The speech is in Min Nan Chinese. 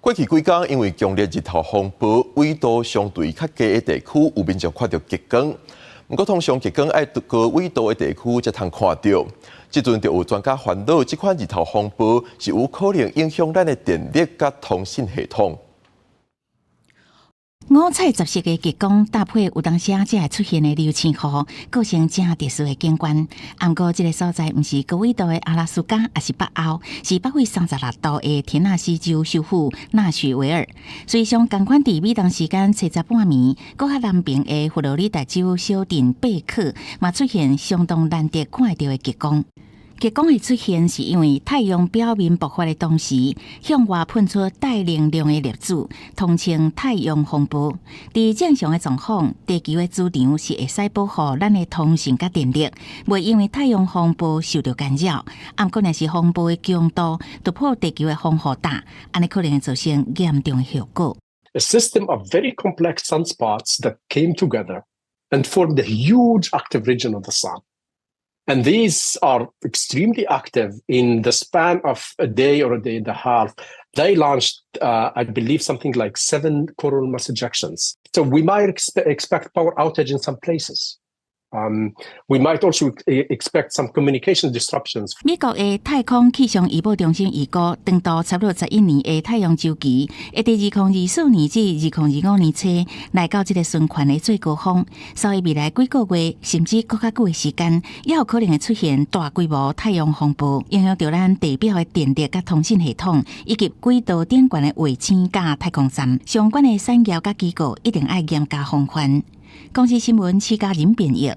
過去幾工，因為強烈日頭風暴，緯度相對較低的地區有民眾看著極光。毋過通常極光愛高緯度的地區才通看著。這陣就有專家煩惱，這款日頭風暴是有可能影響咱的電力佮通訊系統。五彩雜色的極光搭配有當時才會出現的流星雨，構成誠特殊的景觀。毋過，這个所在毋是高緯度的阿拉斯加，抑是北歐，是北緯36度的田納西州首府納許維爾。隨上仝款佇美東時間七十半暝，閣較南爿的佛羅里達州小鎮貝克，嘛出現相當難得看會著的極光。極光的出現是因為太陽表面爆發的同時，向外噴出帶能量的粒子，通稱太陽風暴。佇正常的狀況，地球的磁場是會使保護咱的通訊佮電力，袂因為太陽風暴受著干擾。毋過，若是風暴的強度突破地球的防護罩，按呢可能會造成嚴重的後果。 A system of very complex sunspots that came together and formed a huge active region of the sun. And these are extremely active in the span of a day or a day and a half. They launched, I believe, something like seven coronal mass ejections. So we might expect power outage in some places. We might also expect some communication disruptions. 美國的太空氣象預報中心預估，長度差不多11年的太陽週期，會佇2024至2025年初來到這个循環的最高峰。所以未來幾個月甚至閣較久的時間，也有可能會出現大規模太陽風暴，影響著咱地表的電力佮通訊系統，以及軌道頂懸的衛星佮太空站相關的產業佮機構，一定愛嚴加防範。公視新聞，施嘉仁編譯。